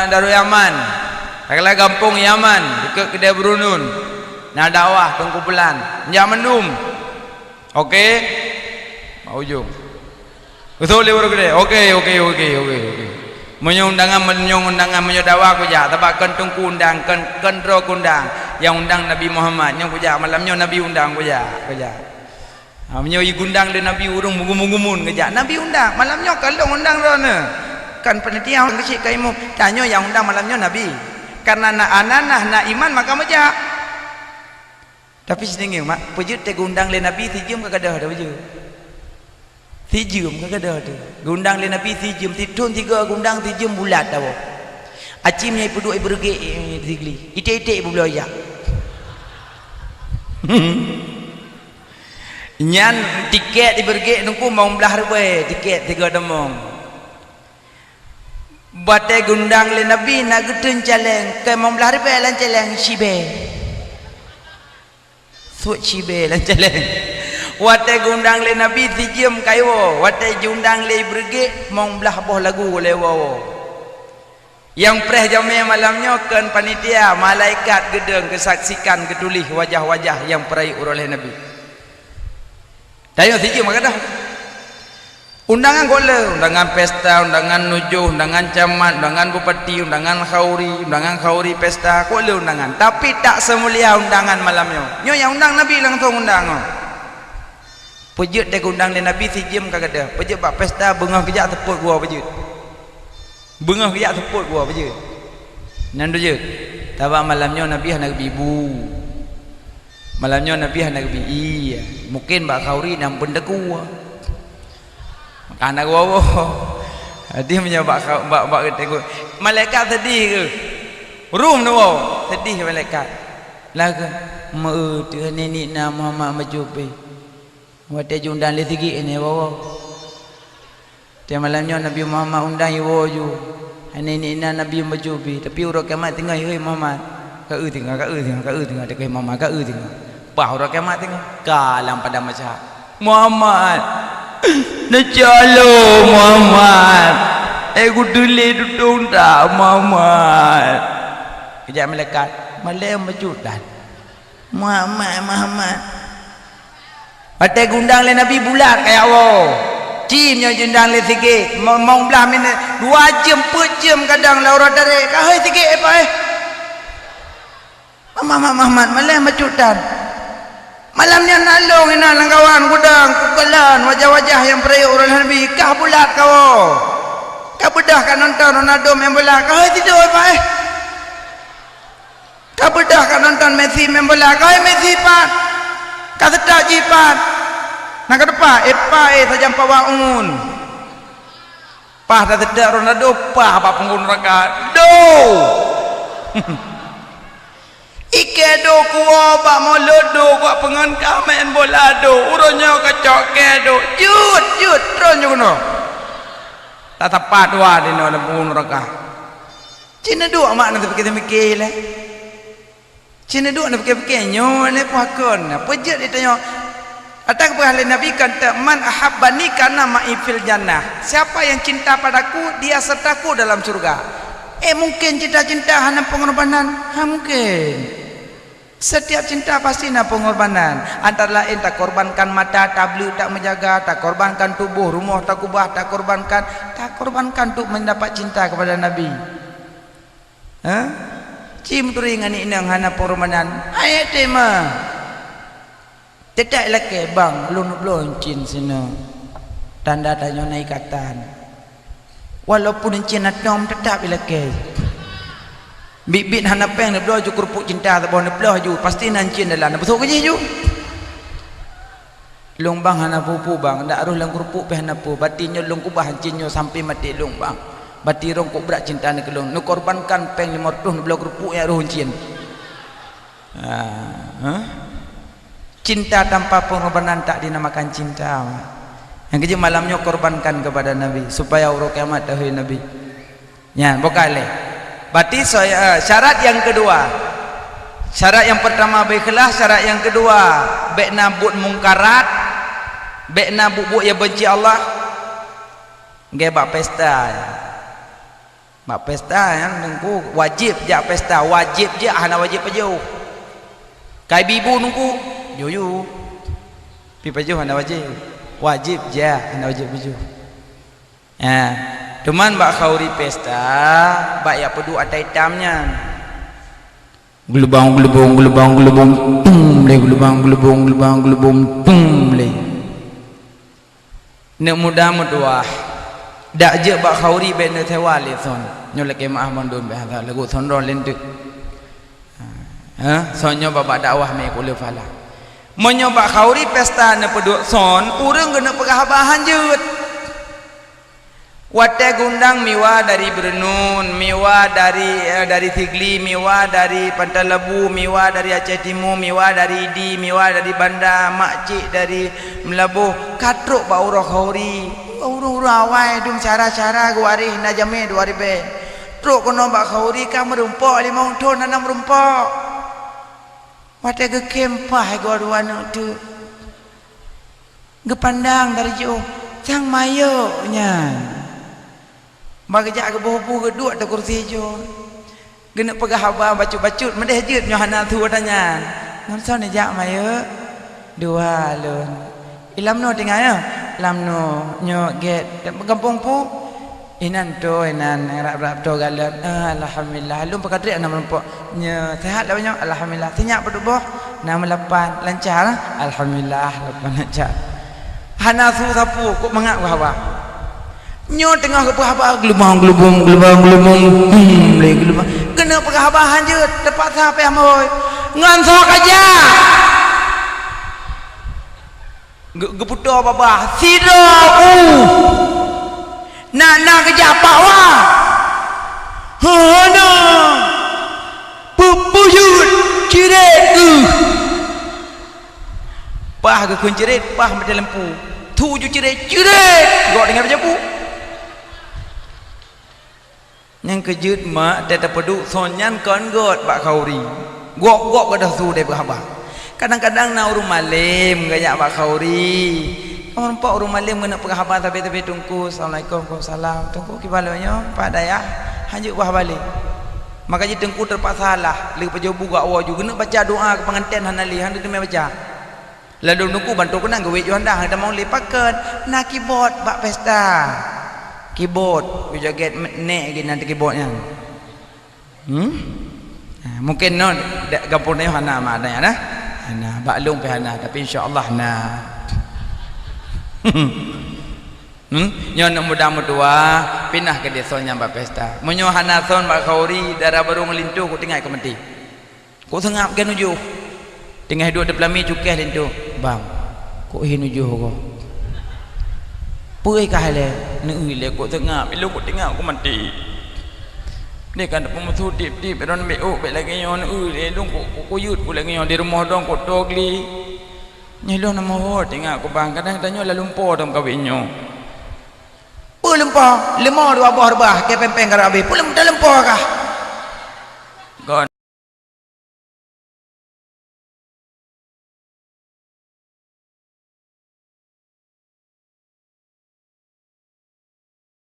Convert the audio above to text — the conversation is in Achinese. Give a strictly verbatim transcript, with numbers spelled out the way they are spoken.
Darul Yaman, takalai gampông Yaman, dikeue keudè Brunun. Na dakwah Teungku Pulan. Jak mandum. Oke? Bak ujong. Beutôi lé ureueng keudè. Oke, oke, oke, oke, oke. Meunyoe undangan, meunyoe undangan, meunyoe dakwah kujak, sabab kon Teungku undang, kon, kon droe kuundang. Nyang undang Nabi Muhammad, nyoe kujak, malam nyoe Nabi undang kujak, kujak. Ha, meunyoe jigundang lé Nabi ureueng meugumun-gumun geujak, Nabi undang, malam nyoe ka lôn undang droeneuh. Kan panitia ureueng keuchik ka imum, tanyoe nyang undang malam nyoe Nabi. Karena na amanah, na iman maka meujak. Tapi siningeng mak, peujeuet teuh geundang lé Nabi sijeuem ka gadôh dah peujeuet. Sijeuem ka gadôh teuh. Geundang lé Nabi sijeuem, sithon sigoe geundang sijeuem bulat dah woe. Aci meunyoe ipeuduek ibeureuguek, eh, sigli. Iték-iték ibubloe jak. Nyan tiket ibeureuguek Teungku limong blaih ribèe tiket tiga domong. Watèe geundang lé Nabi na geuteun caleng, keu limong blaih ribèe lam caleng sibèe. Suet sibèe lam caleng. Watèe geundang lé Nabi sijeuem kaiwoe, watèe geundang lé ibeureuguek limong blaih boh lagu lé woe-woe. Nyang preh jamèe malam nyoe kon panitia, malaikat geudong geusaksikan geutuléh wajah-wajah nyang peurayeuk uroe lhèe Nabi. Tanyoe sijeuem ka gadôh. Undangan kok le, undangan pesta, undangan nujoh, undangan camat, undangan bupati, undangan khauri, undangan khauri pesta, kok le undangan. Tapi tak seumulia undangan malam nyoe. Nyoe nyang undang Nabi langsong undang nyoe. Peujeuet teuh geundang lé Nabi sijeuem ka gadôh. Peujeuet bak pesta beungoh geujak seupôt goe peujeuet. Beungoh geujak seupôt goe peujeuet. Nyan peujeuet. Sabab malam nyoe Nabi hana geubi bu. Malam nyoe Nabi hana geubi ie. Mungken bak khauri nyang peunteuku. Maka hana geuwoe-woe. Jadi meunyoe bak kha-, bak, bak geuteuk, malaikat seudeh keuh. Rum neuwoe, seudeh malaikat. Lagèe, "Meu teuh nenek na Muhammad meucupi." Watèe jiundang lé sigek nyan woe-woe. Watèe malam nyoe Nabi Muhammad undang iwoe ju. Hana inan Nabi meucupi, tapi uroe kiamat teungoh, "Hei Muhammad, ka eu teungoh, ka eu teungoh, ka eu teungoh, teuka Muhammad, ka eu teungoh." Paih uroe kiamat teungoh, ka lam padang mahsyar. "Muhammad, neucok lôn Muhammad. Eh, kuteulé tutong that Muhammad." Geujak malaikat, malée meucut that. Muhammad, Muhammad. Watée geundang lé Nabi bulat kaya woe. Ci nyoe geundang lé sigek, mo-, mong blaih minét, dua jeuem, peuet jeuem kadang lam uroe tarek. Ka hôi sigek, eh, Pak, eh. Muhammad, Muhammad, malée meucut tan. Malam nyan na lôn inan lam kawan gudang, kukalon wajah-wajah nyang peurayeuk uroe Nabi, kah bulat kawoe. Ka beudôh ka nonton Ronaldo main bola, ka hôi tido, eh, Pak, eh. Ka beudôh ka nonton Messi main bola, ka hôi Messi pat. Ka seutôt jih pat. Na ka teupah, eh, pat, eh, sajan pawa un. Paih taseutôt Ronaldo, paih bak punggong neuraka. Do! Ikée do kuwoe bak mulod do, bak peungon ka main bola do. Uroe nyoe ka cok kée do. Jeuet, jeuet, tron nyoe keunoe. Tasapat dua dinoe lam punggong neuraka. Ci neuduek mak na teupike-teupike lé. Ci neuduek na pike-pike nyoe lé puakon. Peujeuet di tanyoe. Ata geupeugah lé Nabi kan, "Man ahabbani kana ma'i fil jannah." Siapa yang cinta padaku, dia sertaku dalam surga. Eh, mungkin cinta-cinta hana pengorbanan? Ha, mungkin. Setiap cinta pasti na pengorbanan. Antara lain takorbankan mata, tableuk, tak menjaga, takorbankan tubuh, rumoh takubah, takorbankan, takorbankan untuk mendapat cinta kepada Nabi. Ha? Ci meuturi ngon inong hana pengorbanan. Hai tema. Teutap lakée, "Bang, lôn neubloe cin sinoe. Tanda tanyoe na ikatan." Walaupun cin na tom, teutap ilakée. Biet-biet hana péng neubloe ju keurupuk cinta saboh, neubloe ju, pasti na cin dalam, neubeusoe keu jih ju. "Lôn bang hana peue-peue bang, dak rôh lam keurupuk pih hana peue, bati nyoe lôn kubah cin nyoe sampai maté lôn bang. Bati rhong kok brat cinta neuh keu lôn, neukorbankan péng limong reutôh neubloe keurupuk nyang rhôh cin." Ah, hah? Cinta tanpa pengorbanan tak dinamakan cinta. Nyang keujeuet malam nyoe korbankan kepada Nabi supaya uroe kiamat tahôi Nabi. Nyan, bukan lé. Berarti saya, eh, syarat yang kedua. Syarat yang pertama berikhlas, syarat yang kedua, bék na buet mungkarat, bék na buet-buet nyang benci Allah. Nggak bak pesta. Bak pesta nyan Teungku wajéb jak pesta, wajéb jak, hana wajéb pajoh. Kai bi bu Teungku, juyu. Pi pajoh hana wajéb. Wajéb jak, hana wajéb pajoh. Ha, teuma bak khauri pesta, bak jak peuduek ata itam nyan. Geulubang, geulubong, geulubang, geulubong, tum lé, geulubang, geulubong, geulubang, geulubong, tum lé. Neuk muda meutuwah, dak jeuet bak khauri bék neuk sewa lé son. Nyoe lakée meu'ah mandum bék hana lagu son droe lé teuk. Ha, son nyoe bak dakwah mé kulé phala. Meunyoe bak khauri pesta neupeuduek son, ureuëng keuneuk peugah haba han jeuet. Watée geuundang miwa dari Beureunuen, miwa dari, eh, dari Sigli, miwa dari Pantai Labu, miwa dari Aceh Timu, miwa dari Idi, miwa dari Banda, makcik dari Meulaboh, ka trok bak uroe khauri. Ureuëng-ureuëng awai dum syara-syara geuwaréh na jamé dua ribée. Trok keunoe bak khauri ka meurumpok limong thon hana meurumpok. Watée geukhém paih goe dua aneuk teuk. Geupandang dari jiôh, sang mayok nyan. Bah geujak geuboh bu geuduek ateueh kursi jiôh. Geuneuk peugah haba bacut-bacut, meudeh jeuet nyoe hana su ata nyan. Ngon soe neujak mayok? Dua lôn. I Lamno tinggai, ya? Lamno, nyoe gét. Gampông pu? Inan tu, inan rab-rab tu galon. Ah, alhamdulillah. Lôn peukatrek na meurumpok. Nyoe sehat lah nyoe. Alhamdulillah. Sinyak padub boh? Na meulapan. Lancar, ah? Alhamdulillah, lapan lancar. Hana su sapeue, kok mangat beuhaba. Nyoe teungoh geupeugah haba, geulubang, geulubong, geulubang, geulubong, hmm, lé geulubang. Keuneuk peugah haba han jeuet, teupaksa payah meuhôi. Ngon soe kajak? Geu-, geuputoe babah, sidroe u. Nak na geujak pak wa. Hana. Peupeuyeut cirét geuh. Pah geukheun cirét, pah meuteumpu. Thu ju cirét, cirét. Gok deungon jabu. Nyang keujeuet mak, teuh tapeuduek son nyan kon gét bak khauri. Gok-gok gadôh su deh beuhaba. Kadang-kadang na ureuëng malém geujak bak khauri. Ka meurumpok ureuëng malém geuneuk peugah haba sabe-sabe teungku, "Assalamualaikum." "Waalaikumsalam." "Teungku kiban lôn nyoe, pat dayah?" Han jeuet beuhaba lé. Maka jih teungku teupaksa lah, lheueh pajoh bu gak woe ju geuneuk baca doa keu peunganten hana lé, han teumé baca. Ladôm teungku bantu keunan geuwét ju handang, hana tamong lé pakon, na kibot bak pesta. Kibot, geujoget nek geuh nan kibot nyan. Hmm? Ha, mungkin nyoe gampông tanyoe hana mak dayah na. Hana, bak lôn pih hana, tapi insya Allah na. Hmm? Nyoe aneuk muda meutuwah, pinah keudeh son nyan bak pesta. Meunyoe hana son bak khauri, dara barô ngon linto kok teuingat keu maté. Kok seungab gét nujoh. Teungoh duek di peulami cukéh linto. "Bang, kok hi nujoh ko?" "Peue kah lé?" "Neueu lé kok seungab, ilôn kok teuingat keu maté. Deh ka tapeumusoh tiep-tiep droe bék ôk bék lagée nyoe, neueu lé lôn kok, kok kuyeuet kok lagée nyoe di rumoh dong kok toe glé. Nyoe lôn na meuhôi teuingat keu bang, kadang tanyoe lalumpo dong kawé nyoe." "Peue lumpo? Leumo dua boh reubah, keu péng-péng ka rab abéh. Peue lumpo kah?"